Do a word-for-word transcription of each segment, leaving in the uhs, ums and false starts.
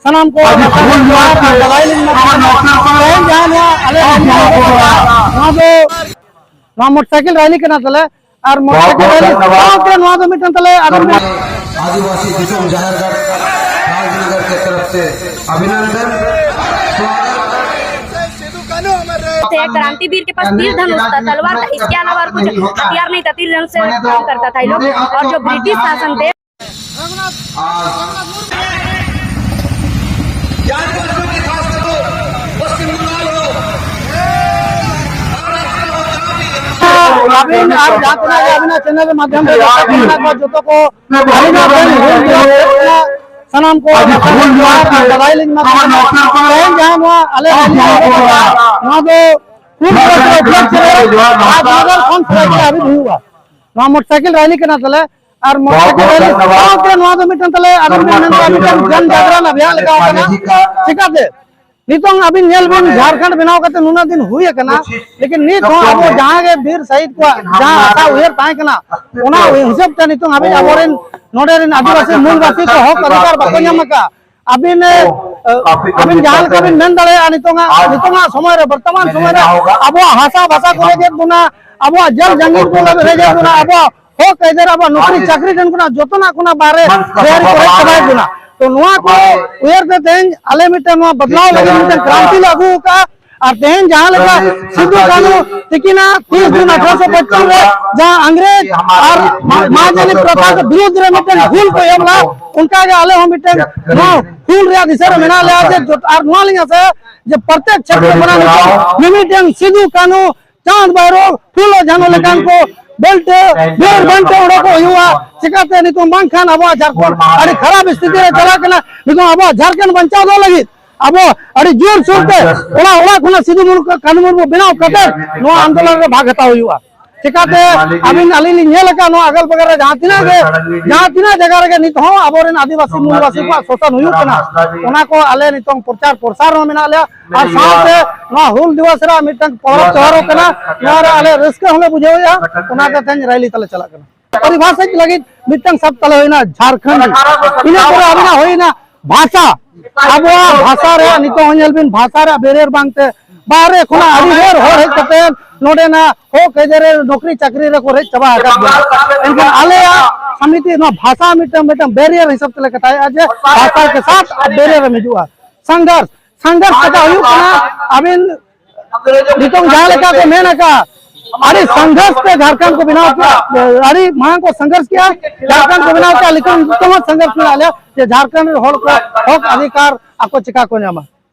ᱥᱟᱱᱟᱢ ᱠᱚ ᱵᱟᱫᱟᱭ ᱞᱤᱧ ᱮᱢᱟ ᱠᱚ ᱠᱟᱱᱟ᱾ ᱛᱮᱦᱮᱧ ᱡᱟᱦᱟᱸ ᱱᱚᱣᱟ ᱟᱞᱮ ᱨᱮᱞᱤ ᱱᱚᱣᱟ ᱫᱚ ᱱᱚᱣᱟ ᱢᱚᱴᱚᱨ ᱥᱟᱭᱠᱮᱞ ᱨᱮᱞᱤ ᱠᱟᱱᱟ ᱛᱟᱞᱮ᱾ ᱟᱨ ᱢᱚᱴᱚᱨ ᱥᱟᱭᱠᱮᱞ ᱨᱮᱞᱤ ᱥᱟᱶᱛᱮ ᱱᱚᱣᱟ ᱫᱚ ᱢᱤᱫᱴᱟᱝ ᱛᱟᱞᱮ ᱟᱹᱰᱤ ᱢᱟᱨᱟᱝ ᱟᱹᱫᱤᱵᱟᱹᱥᱤ ᱫᱤᱥᱚᱢ ᱡᱟᱦᱮᱨ ᱜᱟᱲ ᱨᱟᱡᱽᱱᱚᱜᱚᱨ ᱠᱮ ᱛᱚᱨᱚᱯ ᱥᱮ ᱚᱵᱷᱤᱱᱚᱱᱫᱚᱱ, ᱥᱣᱟᱜᱚᱛ᱾ थे क्रांतिवीर के पास तीर धनुष था, तलवार था, इसके अलावा और कुछ हथियार नहीं था। तीर धनुष से काम करता था ये लोग। और जो ब्रिटिश शासन थे, ᱟᱹᱵᱤᱱ ᱟᱨ ᱡᱟᱦᱟᱸ ᱛᱤᱱᱟᱹᱜ ᱜᱮ ᱟᱹᱵᱤᱱᱟᱜ ᱪᱮᱱᱮᱞ ᱢᱟᱫᱽᱫᱷᱚᱢ ᱛᱮ ᱡᱚᱛᱚ ᱠᱚ ᱢᱮᱱᱟᱜ ᱠᱚᱣᱟ, ᱡᱚᱛᱚ ᱠᱚ ᱟᱹᱞᱤᱧᱟᱜ ᱵᱮᱱ ᱦᱩᱞ ᱫᱤᱵᱚᱥ ᱨᱮᱱᱟᱜ ᱥᱟᱱᱟᱢ ᱠᱚ ᱡᱚᱦᱟᱨ ᱟᱨ ᱵᱟᱫᱟᱭ ᱞᱤᱧ ᱮᱢᱟ ᱠᱚ ᱠᱟᱱᱟ᱾ ᱛᱮᱦᱮᱧ ᱡᱟᱦᱟᱸ ᱱᱚᱣᱟ ᱟᱞᱮ ᱨᱮᱞᱤ ᱱᱚᱣᱟ ᱫᱚ ᱦᱩᱞ ᱫᱤᱵᱚᱥ ᱨᱮ ᱩᱯᱞᱚᱠᱠᱷᱮ ᱨᱮ ᱟᱴ ᱦᱟᱡᱟᱨ ᱠᱷᱚᱱ ᱥᱚᱨᱟᱭᱠᱮᱞᱟ ᱦᱟᱹᱵᱤᱡ ᱦᱩᱭᱩᱜᱼᱟ᱾ ᱱᱚᱣᱟ ᱢᱚᱴᱚᱨ ᱥᱟᱭᱠᱮᱞ ᱨᱮᱞᱤ ᱠᱟᱱᱟ ᱛᱟᱞᱮ᱾ ᱟᱨ ᱢᱚᱴᱚᱨ ᱥᱟᱭᱠᱮᱞ ᱨᱮᱞᱤ ᱥᱟᱶᱛᱮ ᱱᱚᱣᱟ ᱫᱚ ᱢᱤᱫᱴᱟᱝ ᱛᱟᱞᱮ ᱟᱹᱵᱤᱱ ᱵᱮᱱ ᱢᱮᱱ ᱫᱟᱲᱮᱭᱟᱜᱼᱟ ᱢᱤᱫᱴᱟᱝ ᱡᱚᱱ ᱡᱟᱜᱽᱨᱚᱱ ᱟᱵᱷᱤᱭᱟᱱ ᱞᱮᱠᱟ ᱠᱟᱱᱟ᱾ ᱪᱤᱠᱟᱹᱛᱮ ᱱᱤᱛᱚᱝ ᱟᱹᱵᱤᱱ ᱧᱮᱞ ᱵᱤᱱ ᱡᱷᱟᱲᱠᱷᱚᱸᱰ ᱵᱮᱱᱟᱣ ᱠᱟᱛᱮ ᱱᱩᱱᱟᱹᱜ ᱫᱤᱱ ᱦᱩᱭ ᱟᱠᱟᱱᱟ, ᱞᱮᱠᱤᱱ ᱱᱤᱛ ᱦᱚᱸ ᱟᱵᱚ ᱡᱟᱦᱟᱸ ᱜᱮ ᱵᱤᱨ ᱥᱟᱹᱦᱤᱫ ᱠᱚᱣᱟᱜ ᱡᱟᱦᱟᱸ ᱟᱥᱟ ᱩᱭᱦᱟᱹᱨ ᱛᱟᱦᱮᱸ ᱠᱟᱱᱟ, ᱚᱱᱟ ᱦᱤᱥᱟᱹᱵ ᱛᱮ ᱱᱤᱛᱚᱝ ᱦᱟᱹᱵᱤᱡ ᱟᱵᱚᱨᱮᱱ ᱱᱚᱰᱮ ᱨᱮᱱ ᱟᱹᱫᱤᱵᱟᱹᱥᱤ ᱢᱩᱞᱵᱟᱹᱥᱤ ᱠᱚ ᱦᱚᱠ ᱚᱫᱷᱤᱠᱟᱨ ᱵᱟᱠᱚ ᱧᱟᱢ ᱟᱠᱟᱫᱼᱟ᱾ ᱟᱹᱵᱤᱱ ᱟᱹᱵᱤᱱ ᱡᱟᱦᱟᱸ ᱞᱮᱠᱟ ᱵᱤᱱ ᱢᱮᱱ ᱫᱟᱲᱮᱭᱟᱜᱼᱟ, ᱱᱤᱛᱚᱝᱟᱜ ᱱᱤᱛᱚᱝᱟᱜ ᱥᱚᱢᱚᱭ ᱨᱮ, ᱵᱚᱨᱛᱚᱢᱟᱱ ᱥᱚᱢᱚᱭ ᱨᱮ ᱟᱵᱚᱣᱟᱜ ᱦᱟᱥᱟ ᱵᱷᱟᱥᱟ ᱠᱚ ᱨᱮᱡᱮᱫ ᱵᱚᱱᱟ, ᱟᱵᱚᱣᱟᱜ ᱡᱚᱞ ᱡᱟᱸᱜᱤ ᱠᱚ ᱨᱮᱡᱮᱫ ᱵᱚᱱᱟ, ᱟᱵᱚᱣᱟᱜ ᱦᱚᱠ ᱟᱹᱭᱫᱟᱹᱨ, ᱟᱵᱚᱣᱟᱜ ᱱᱚᱠᱨᱤ ᱪᱟᱹᱠᱨᱤ ᱴᱷᱮᱱ ᱠᱷᱚᱱᱟᱜ ᱡᱚᱛᱚᱱᱟᱜ ᱠᱷᱚᱱᱟᱜ ᱵᱟᱦᱨᱮ ᱵᱮᱦᱟᱨᱤ ᱠᱚ ᱨᱮᱡ ᱪᱟᱵᱟᱭᱮᱫ ᱵᱚᱱᱟ᱾ ᱛᱚ ᱱᱚᱣᱟ ᱠᱚ ᱩᱭᱦᱟᱹᱨ ᱛᱮ ᱛᱮᱦᱮᱧ ᱟᱞᱮ ᱢᱤᱫᱴᱮᱱ ᱱᱚᱣᱟ ᱵᱚᱫᱞᱟᱣ ᱞᱟᱹᱜᱤᱫ ᱢᱤᱫᱴᱮᱱ ᱠᱨᱟᱱᱛᱤ ᱞᱮ ᱟᱹᱜᱩ ᱟᱠᱟᱫᱼᱟ᱾ ᱟᱨ ᱛᱮᱦᱮᱧ ᱡᱟᱦᱟᱸ ᱞᱮᱠᱟ ᱥᱤᱫᱩ ᱠᱟᱹᱱᱦᱩ ᱛᱤᱠᱤᱱᱟᱜ ᱛᱤᱥ ᱡᱩᱱ ᱟᱴᱷᱨᱚᱥᱚ ᱯᱚᱪᱯᱚᱱ ᱨᱮ ᱡᱟᱦᱟᱸ ᱤᱝᱨᱮᱡᱽ ᱟᱨ ᱢᱟ-, ᱢᱟᱦᱟᱡᱚᱱᱤ ᱯᱨᱚᱛᱷᱟ ᱠᱚ ᱵᱤᱨᱩᱫᱽ ᱨᱮ ᱢᱤᱫᱴᱮᱱ ᱦᱩᱞ ᱠᱚ ᱮᱢ ᱞᱮᱫᱼᱟ, ᱚᱱᱠᱟ ᱜᱮ ᱟᱞᱮ ᱦᱚᱸ ᱢᱤᱫᱴᱮᱱ ᱱᱚᱣᱟ ᱦᱩᱞ ᱨᱮᱭᱟᱜ ᱫᱤᱥᱟᱹ ᱨᱮ ᱢᱮᱱᱟᱜ ᱞᱮᱭᱟ᱾ ᱡᱮ ᱡᱚᱛ-, ᱟᱨ ᱱᱚᱣᱟ ᱞᱤᱧ ᱟᱥᱟᱭᱟ ᱡᱮ ᱯᱨᱚᱛᱮᱠ ᱪᱷᱟᱛᱨᱚ ᱠᱚᱲᱟ ᱱᱤᱛᱚᱜ ᱢᱤᱢᱤᱫᱴᱮᱱ ᱥᱤᱫᱩ ᱠᱟᱹᱱᱦᱩ ᱪᱟᱸᱫ ᱵᱷᱟᱭᱨᱳ, ᱯᱷᱩᱞᱳ ᱡᱷᱟᱱᱳ ᱞᱮᱠᱟᱱ ᱠᱚ ᱵᱮᱞᱴ, ᱵᱤᱨ ᱵᱟᱱᱴᱮ ᱚᱰᱚᱠᱚᱜ ᱦᱩᱭᱩᱜᱼᱟ᱾ ᱪᱤᱠᱟᱛᱮ ᱱᱤᱛᱚᱝ ᱵᱟᱝᱠᱷᱟᱱ ᱟᱵᱚᱣᱟᱜ ᱡᱷᱟᱲᱠᱷᱚᱸᱰ ᱟᱹᱰᱤ ᱠᱷᱟᱨᱟᱯ ᱥᱛᱷᱤᱛᱤ ᱨᱮ ᱪᱟᱞᱟᱜ ᱠᱟᱱᱟ᱾ ᱱᱤᱛᱚᱝ ᱟᱵᱚᱣᱟᱜ ᱡᱷᱟᱲᱠᱷᱚᱸᱰ ᱵᱟᱧᱪᱟᱣ ᱫᱚᱦᱚ ᱞᱟᱹᱜᱤᱫ ᱟᱵᱚ ᱟᱹᱰᱤ ᱡᱳᱨ ᱥᱳᱨ ᱛᱮ ᱚᱲᱟᱜ ᱚᱲᱟᱜ ᱠᱷᱚᱱᱟᱜ ᱥᱤᱫᱩ ᱢᱩᱨᱢᱩ, ᱠᱟᱹᱱᱦᱩ ᱢᱩᱨᱢᱩ ᱵᱮᱱᱟᱣ ᱠᱟᱛᱮ ᱱᱚᱣᱟ ᱟᱱᱫᱳᱞᱚᱱ ᱨᱮ ᱵᱷᱟᱜᱽ ᱦᱟᱛᱟᱣ ᱦᱩᱭᱩᱜᱼᱟ᱾ ᱪᱤᱠᱟᱛᱮ ᱟᱹᱵᱤᱱ, ᱟᱹᱞᱤᱧ ᱞᱤᱧ ᱧᱮᱞ ᱟᱠᱟᱫ ᱱᱚᱣᱟ ᱟᱜᱟᱞ ᱵᱟᱜᱟᱞ ᱨᱮ ᱡᱟᱦᱟᱸ ᱛᱤᱱᱟᱹᱜ ᱜᱮ, ᱡᱟᱦᱟᱸ ᱛᱤᱱᱟᱹᱜ ᱡᱟᱭᱜᱟ ᱨᱮᱜᱮ ᱱᱤᱛ ᱦᱚᱸ ᱟᱵᱚᱨᱮᱱ ᱟᱹᱫᱤᱵᱟᱹᱥᱤ ᱢᱩᱞᱵᱟᱹᱥᱤ ᱠᱚᱣᱟᱜ ᱥᱳᱥᱚᱱ ᱦᱩᱭᱩᱜ ᱠᱟᱱᱟ, ᱚᱱᱟ ᱠᱚ ᱟᱞᱮ ᱱᱤᱛᱚᱝ ᱯᱨᱚᱪᱟᱨ ᱯᱨᱚᱥᱟᱨ ᱨᱮᱦᱚᱸ ᱢᱮᱱᱟᱜ ᱞᱮᱭᱟ᱾ ᱟᱨ ᱥᱟᱶᱛᱮ ᱱᱚᱣᱟ ᱦᱩᱞ ᱫᱤᱵᱚᱥ ᱨᱮᱱᱟᱜ ᱢᱤᱫᱴᱟᱝ ᱯᱚᱨᱚᱵᱽ ᱛᱮᱣᱦᱟᱨᱚᱜ ᱠᱟᱱᱟ, ᱱᱚᱣᱟ ᱨᱮ ᱟᱞᱮ ᱨᱟᱹᱥᱠᱟᱹ ᱦᱚᱸᱞᱮ ᱵᱩᱡᱷᱟᱹᱣᱮᱫᱼᱟ᱾ ᱚᱱᱟᱛᱮ ᱛᱮᱦᱮᱧ ᱨᱮᱞᱤ ᱛᱟᱞᱮ ᱪᱟᱞᱟᱜ ᱠᱟᱱᱟ᱾ ᱯᱚᱨᱤᱵᱷᱟᱥᱟ ᱞᱟᱹᱜᱤᱫ ᱢᱤᱫᱴᱟᱝ ᱥᱟᱵ ᱛᱟᱞᱮ ᱦᱩᱭᱱᱟ ᱡᱷᱟᱲᱠᱷᱚᱸᱰ, ᱤᱱᱟᱹ ᱯᱚᱨᱮ ᱟᱵᱤᱱᱟᱜ ᱦᱩᱭᱱᱟ ᱵᱷᱟᱥᱟ, ᱟᱵᱚᱣᱟᱜ ᱵᱷᱟᱥᱟ ᱨᱮᱭᱟᱜ, ᱱᱤᱛᱚᱜ ᱦᱚᱸ ᱧᱮᱞ ᱵᱤᱱ, ᱵᱷᱟᱥᱟ ᱨᱮᱭᱟᱜ ᱵᱮᱨᱤᱭᱟᱨ ᱵᱟᱝᱛᱮ ᱵᱟᱦᱨᱮ ᱠᱷᱚᱱᱟᱜ ᱟᱹᱰᱤ ᱰᱷᱮᱨ ᱦᱚᱲ ᱦᱮᱡ ᱠᱟᱛᱮ ᱱᱚᱰᱮᱱᱟᱜ ᱦᱚᱠ ᱟᱹᱭᱫᱟᱹᱨᱤ ᱨᱮ ᱱᱚᱠᱨᱤ ᱪᱟᱹᱠᱨᱤ ᱨᱮᱠᱚ ᱨᱮᱡ ᱪᱟᱵᱟ ᱟᱠᱟᱫ ᱵᱚᱱᱟ᱾ ᱮᱱᱠᱷᱟᱱ ᱟᱞᱮᱭᱟᱜ ᱥᱚᱢᱤᱛᱤ ᱱᱚᱣᱟ ᱵᱷᱟᱥᱟ ᱢᱤᱫᱴᱟᱝ, ᱢᱤᱫᱴᱟᱝ ᱵᱮᱨᱤᱭᱟᱨ ᱦᱤᱥᱟᱹᱵ ᱛᱮᱞᱮ ᱠᱟᱛᱷᱟᱭᱮᱫᱼᱟ ᱡᱮ ᱵᱷᱟᱥᱟ ᱠᱮ ᱥᱟᱛᱷ ᱵᱮᱨᱤᱭᱟᱨ ᱮᱢ ᱦᱤᱡᱩᱜᱼᱟ᱾ ᱥᱚᱝᱜᱷᱨᱥ, ᱥᱚᱝᱜᱷᱨᱥ ᱠᱟᱛᱷᱟ ᱦᱩᱭᱩᱜ ᱠᱟᱱᱟ, ᱟᱹᱵᱤᱱ ᱱᱤᱛᱚᱝ ᱡᱟᱦᱟᱸ ᱞᱮᱠᱟ ᱠᱚ ᱢᱮᱱ ᱟᱠᱟᱫ, ᱟᱹᱰᱤ ᱥᱚᱝᱜᱷᱨᱥ ᱛᱮ ᱡᱷᱟᱲᱠᱷᱚᱸᱰ ᱠᱚ ᱵᱮᱱᱟᱣ ᱠᱮᱫᱟ, ᱟᱹᱰᱤ ᱢᱟᱲᱟᱝ ᱠᱚ ᱥᱚᱝᱜᱷᱨᱥ ᱠᱮᱫᱟ, ᱡᱷᱟᱲᱠᱷᱚᱸᱰ ᱠᱚ ᱵᱮᱱᱟᱣ ᱠᱮᱫᱟ, ᱞᱮᱠᱤᱱ ᱱᱤᱛᱚᱝ ᱦᱚᱸ ᱥᱚᱝᱜᱷᱨᱥ ᱢᱮᱱᱟᱜ ᱞᱮᱭᱟ ᱡᱮ ᱡᱷᱟᱲᱠᱷᱚᱸᱰ ᱨᱮᱱ ᱦᱚᱲ ᱠᱚ ᱦᱚᱠ ᱚᱫᱷᱤᱠᱟᱨ ᱟᱠᱚ ᱪᱮᱠᱟ ᱠᱚ ᱧᱟᱢᱟ᱾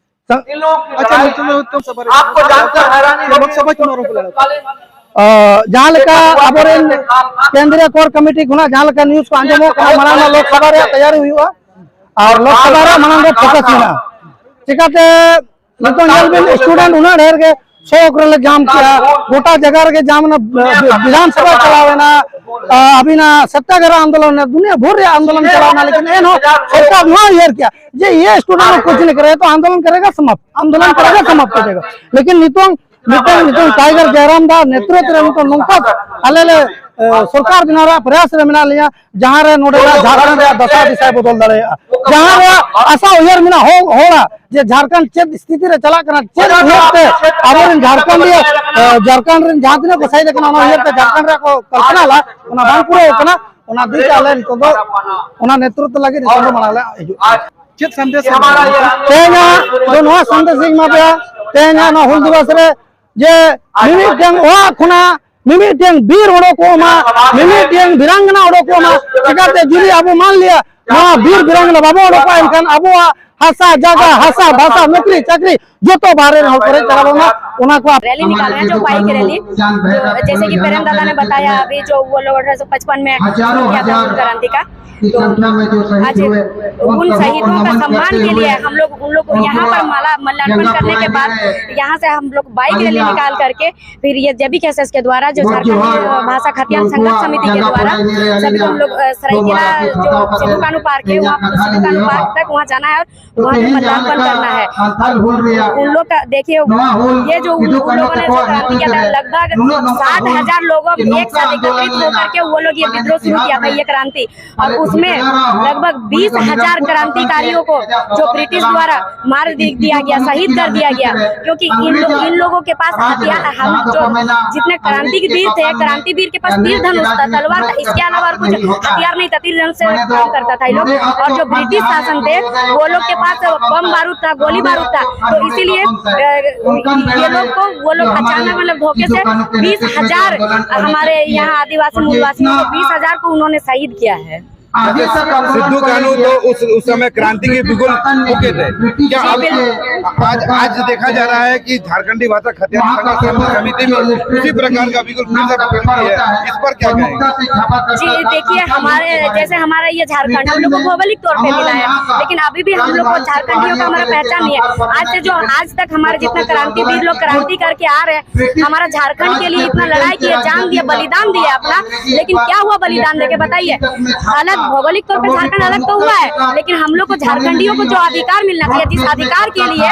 ᱥᱚᱝ- ᱟᱪᱪᱷᱟ, ᱱᱤᱛᱚᱝ ᱫᱚ ᱦᱩᱛᱩᱢ ᱥᱚᱵᱷᱟ ᱨᱮ ᱞᱳᱠᱥᱚᱵᱷᱟ ᱪᱩᱱᱟᱣ ᱨᱮ ᱠᱚ ᱞᱟᱲᱟᱣ ᱠᱟᱱᱟ᱾ ᱡᱟᱦᱟᱸ ᱞᱮᱠᱟ ᱟᱵᱚᱨᱮᱱ ᱠᱮᱱᱫᱨᱤᱭᱚ ᱠᱚᱨ ᱠᱚᱢᱤᱴᱤ ᱠᱷᱚᱱᱟᱜ ᱡᱟᱦᱟᱸ ᱞᱮᱠᱟ ᱱᱤᱭᱩᱡ ᱠᱚ ᱟᱸᱡᱚᱢᱚᱜ ᱠᱟᱱᱟ, ᱢᱟᱲᱟᱝ ᱢᱟ ᱞᱳᱠᱥᱚᱵᱷᱟ ᱨᱮᱭᱟᱜ ᱛᱮᱭᱟᱨᱤ ᱦᱩᱭᱩᱜᱼᱟ ᱟᱨ ᱞᱳᱠᱥᱚᱵᱷᱟ ᱨᱮ ᱢᱟᱲᱟᱝ ᱫᱚ ᱯᱷᱳᱠᱟᱥ ᱢᱮᱱᱟᱜᱼᱟ᱾ ᱪᱤᱠᱟᱛᱮ ᱱᱤᱛᱚᱝ ᱧᱮᱞ ᱵᱤᱱ, ᱥᱴᱩᱰᱮᱱᱴ ᱩᱱᱟᱹᱜ ᱰᱷᱮᱨ ᱜᱮ ᱥᱚᱦᱚᱠ ᱨᱮᱞᱮ ᱡᱟᱢ ᱠᱮᱜᱼᱟ, ᱜᱚᱴᱟ ᱡᱟᱭᱜᱟ ᱨᱮᱜᱮ ᱡᱟᱢ ᱮᱱᱟ, ᱵᱤᱫᱷᱟᱱ ᱥᱚᱵᱷᱟ ᱪᱟᱞᱟᱣ ᱮᱱᱟ, ᱟᱹᱵᱤᱱᱟᱜ ᱥᱚᱛᱭᱟᱜᱨᱚᱦᱚ ᱟᱱᱫᱳᱞᱚᱱ ᱮᱱᱟ, ᱫᱩᱱᱤᱭᱟᱹ ᱵᱷᱳᱨ ᱨᱮᱭᱟᱜ ᱟᱱᱫᱳᱞᱚᱱ ᱪᱟᱞᱟᱣ ᱮᱱᱟ, ᱞᱮᱠᱤᱱ ᱮᱱᱦᱚᱸ ᱥᱚᱨᱠᱟᱨ ᱱᱚᱣᱟ ᱩᱭᱦᱟᱹᱨ ᱠᱮᱜᱼᱟ ᱡᱮ ᱤᱭᱮ ᱥᱴᱩᱰᱮᱱᱴ ᱠᱩᱪ ᱱᱤ ᱠᱟᱨᱮ ᱛᱚ ᱟᱱᱫᱳᱞᱚᱱ ᱠᱟᱨᱮᱜᱟ ᱥᱚᱢᱟᱯᱛ, ᱟᱱᱫᱳᱞᱚᱱ ᱠᱟᱨᱮᱜᱟ ᱥᱚᱢᱟᱯᱛ ᱠᱟᱨᱮᱜᱟ᱾ ᱞᱮᱠᱤᱱ ᱱᱤᱛᱚᱝ ᱱᱤᱛᱚᱝ ᱱᱤᱛᱚᱝ ᱴᱟᱭᱜᱟᱨ ᱡᱟᱭᱨᱟᱢ ᱫᱟ ᱱᱮᱛᱨᱤᱛᱵ ᱨᱮ ᱱᱤᱛᱚᱝ ᱱᱚᱝᱠᱟ ᱟᱞᱮ ᱞᱮ ᱥᱚᱨᱠᱟᱨ ᱵᱮᱱᱟᱣ ᱨᱮᱭᱟᱜ ᱯᱨᱚᱭᱟᱥ ᱨᱮ ᱢᱮᱱᱟᱜ ᱞᱮᱭᱟ, ᱡᱟᱦᱟᱸ ᱨᱮ ᱱᱚᱰᱮᱱᱟᱜ ᱡᱷᱟᱲᱠᱷᱚᱸᱰ ᱨᱮᱭᱟᱜ ᱫᱟᱥᱟ ᱫᱤᱥᱟᱭ ᱵᱚᱫᱚᱞ ᱫᱟᱲᱮᱭᱟᱜᱼᱟ, ᱡᱟᱦᱟᱸ ᱨᱮᱭᱟᱜ ᱟᱥᱟ ᱩᱭᱦᱟᱹᱨ ᱢᱮᱱᱟᱜ ᱦᱚᱲᱟᱜ ᱡᱮ ᱡᱷᱟᱲᱠᱷᱚᱸᱰ ᱪᱮᱫ ᱥᱛᱷᱤᱛᱤ ᱨᱮ ᱪᱟᱞᱟᱜ ᱠᱟᱱᱟ, ᱪᱮᱫ ᱩᱭᱦᱟᱹᱨ ᱛᱮ ᱟᱵᱚᱨᱮᱱ ᱡᱷᱟᱲᱠᱷᱚᱸᱰ ᱨᱮᱭᱟᱜ ᱡᱷᱟᱲᱠᱷᱚᱸᱰ ᱨᱮᱱ ᱡᱟᱦᱟᱸ ᱛᱤᱱᱟᱹᱜ ᱠᱚ ᱥᱟᱭᱤᱰ ᱟᱠᱟᱱᱟ, ᱚᱱᱟ ᱩᱭᱦᱟᱹᱨ ᱛᱮ ᱡᱷᱟᱲᱠᱷᱚᱸᱰ ᱨᱮᱭᱟᱜ ᱠᱚ ᱠᱚᱞᱯᱚᱱᱟ ᱞᱮᱫ, ᱚᱱᱟ ᱵᱟᱝ ᱯᱩᱨᱟᱹᱣ ᱟᱠᱟᱱᱟ᱾ ᱚᱱᱟ ᱫᱤᱠ ᱛᱮ ᱟᱞᱮ ᱱᱤᱛᱚᱝ ᱫᱚ ᱚᱱᱟ ᱱᱮᱛᱨᱤᱛᱵ ᱞᱟᱹᱜᱤᱫ ᱱᱤᱛᱚᱝ ᱫᱚ ᱢᱟᱲᱟᱝ ᱞᱮ ᱦᱤᱡᱩᱜᱼᱟ᱾ ᱪᱮᱫ ᱥᱟᱸᱫᱮᱥ ᱮᱢ ᱮᱢᱟ? ᱛᱮᱦᱮᱧᱟᱜ ᱫᱚ ᱱᱚᱣᱟ ᱥᱟᱸᱫᱮᱥ ᱤᱧ ᱮᱢᱟ ᱯᱮᱭᱟ, ᱛᱮᱦᱮᱧᱟᱜ ᱱᱚᱣᱟ ᱦᱩᱞ ᱫᱤᱵᱚᱥ ᱨᱮ ᱡᱮ ᱢᱤᱢᱤᱫᱴᱟᱝ ᱚᱲᱟᱜ ᱠᱷᱚᱱᱟᱜ ᱢᱤᱢᱤᱫᱴᱟᱝ ᱵᱤᱨ ᱚᱰᱚᱠᱚᱜ ᱢᱟ, ᱢᱤᱢᱤᱫᱴᱟᱝ ᱵᱤᱨᱟᱝᱜᱟᱱᱟ ᱚᱰᱚᱠᱚᱜ ᱢᱟ᱾ ᱪᱤᱠᱟᱛᱮ ᱡᱩᱫᱤ ᱟᱵᱚ ᱢᱟᱱ ᱞᱤᱭᱟ ᱱᱚᱣᱟ ᱵᱤᱨ ᱵᱤᱨᱟᱝᱜᱟᱱᱟ ᱵᱟᱵᱚ ᱚᱰᱚᱠᱚᱜᱼᱟ, ᱮᱱᱠᱷᱟᱱ ᱟᱵᱚᱣᱟᱜ ᱦᱟᱥᱟ ᱡᱟᱭᱜᱟ, ᱦᱟᱥᱟ ᱵᱷᱟᱥᱟ, ᱱᱚᱠᱨᱤ ᱪᱟᱹᱠᱨᱤ ᱡᱚᱛᱚ ᱵᱟᱦᱨᱮ ᱨᱮᱱ ᱦᱚᱲ ᱠᱚᱨᱮ ᱪᱟᱞᱟᱣ ᱵᱚᱱᱟ᱾ ᱚᱱᱟ ᱠᱚ रैली निकाल रहे हैं, जो बाइक रैली, जो जैसे कि प्रेम दादा ने बताया अभी, जो वो लोग अठारह सौ पचपन में किया था उनका क्रांति का, तो आज उन शहीदों का सम्मान के लिए हम लोग, उन लोग को यहाँ पर माला माल्यार्पण करने के बाद यहाँ से हम लोग बाइक रैली निकाल करके फिर ये जेबी कैसेस के द्वारा, जो झारखंड भाषा खतियान संघर्ष समिति के द्वारा सभी हम लोग, अ, सरायकेला जो सिद्धू कानू पार्क है, वहाँ सिद्धू कानू पार्क तक वहाँ जाना है और वहाँ पे माल्यार्पण करना है। उन लोग का देखिए, ये जो उन, उन लोगों ने जो क्रांति किया था, लगभग सात हजार लोग एक साथ एकत्रित होकर के वो लोग ये विद्रोह शुरू किया था, ये क्रांति। और उस में लगभग बीस हजार क्रांतिकारियों को जो ब्रिटिश द्वारा मार दे दिया गया, शहीद कर दिया गया, क्योंकि इन लो, इन लोगों के पास हथियार, हम जो जितने क्रांतिवीर थे, क्रांतिवीर के पास तीर धनुष था, तलवार था, इसके अलावा और कुछ हथियार नहीं था। तीर धनुष से काम करता था ये लोग। और जो ब्रिटिश शासन थे, वो लोग के पास बम बारूद था, गोली बारूद था। तो इसीलिए अ, ये लोग को, वो लोग अचानक, मतलब, धोखे से बीस हजार हमारे यहाँ आदिवासी मूलवासियों को, बीस हजार को उन्होंने शहीद किया है। सिद्धू कानू तो उस उस समय क्रांति के बिगुल फूके थे। क्या अब आज आज देखा जा रहा है कि झारखंडी भाषा खतियान संघर्ष समिति में उसी प्रकार का बिगुल फिर से फूक रही है, इस पर क्या कहेंगे? जी, देखिए, हमारे, जैसे हमारा ये झारखंड हम लोग को भौगोलिक तौर पे मिला है, लेकिन अभी भी हम लोग को झारखंडियों का हमारा पहचान नहीं है। आज से जो आज तक हमारे जितना क्रांतिवीर लोग क्रांति करके आ रहे हैं, हमारा झारखंड के लिए इतना लड़ाई किए, जान दिए, बलिदान दिए अपना, लेकिन क्या हुआ बलिदान देके, बताइए? अलग, भौगोलिक तौर पे झारखंड अलग तो हुआ है, लेकिन हम लोग को, झारखंडियों को जो अधिकार मिलना चाहिए, जिस अधिकार के लिए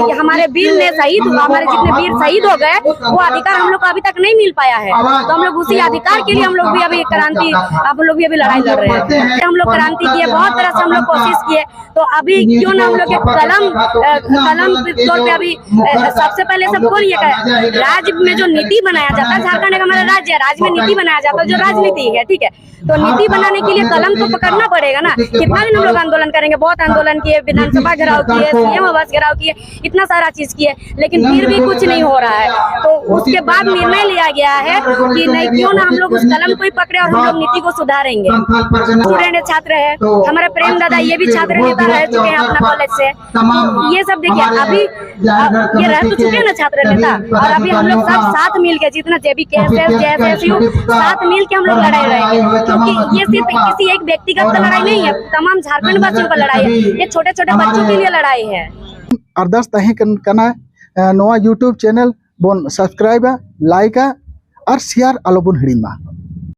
ये हमारे वीर ने शहीद हुआ, हमारे जितने वीर शहीद हो गए, वो अधिकार हम लोग को अभी तक नहीं मिल पाया है। तो हम लोग उसी अधिकार के लिए हम लोग भी अभी क्रांति, हम लोग भी अभी लड़ाई लड़ रहे हैं। हम लोग क्रांति किए, बहुत तरह से हम लोग कोशिश किए, तो अभी क्यों ना हम लोग के कलम, अ, कलम के तौर पे अभी, अ, सबसे पहले सबको ये कहा, राज्य में जो नीति बनाया जाता है, झारखंड एक हमारा राज्य है, राज्य में नीति बनाया जाता है, जो राजनीति है, ठीक है, तो नीति बनाने के लिए कलम तो पकड़ना पड़ेगा ना। कितना दिन हम लोग आंदोलन करेंगे? बहुत आंदोलन किए, विधानसभा घेराव किए, सीएम आवास घेराव किए, इतना सारा चीज किए, लेकिन फिर भी कुछ नहीं हो रहा है। तो उसके बाद निर्णय लिया गया है कि नहीं, क्यों ना हम लोग उस कलम को ही पकड़े और हम लोग नीति को सुधारेंगे। स्टूडेंट है, छात्र है, हमारे प्रेम दादा, ये भी छात्र नेता रह चुके हैं अपना कॉलेज से। ये सब देखिए, अभी ये रह तो चुके हैं ना छात्र नेता, और अभी हम लोग सब साथ मिलके, जितना जेबी केएसएस, जेएसएसयू, साथ मिल के हम लोग लड़ाई लड़ेंगे, क्योंकि ये सिर्फ किसी एक व्यक्तिगत का लड़ाई नहीं है, तमाम झारखंड वासियों का लड़ाई है। ये छोटे छोटे बच्चों के लिए लड़ाई है। ᱟᱨᱫᱟᱥ ᱛᱟᱦᱮᱸ ᱠᱟᱱ- ᱠᱟᱱᱟ, ᱮ, ᱱᱚᱣᱟ YouTube ᱪᱮᱱᱮᱞ ᱵᱚᱱ ᱥᱟᱵᱥᱠᱨᱟᱭᱤᱵᱟ, ᱞᱟᱭᱤᱠᱟ ᱟᱨ ᱥᱮᱭᱟᱨ ᱟᱞᱚᱵᱚᱱ ᱦᱤᱲᱤᱧ ᱢᱟ᱾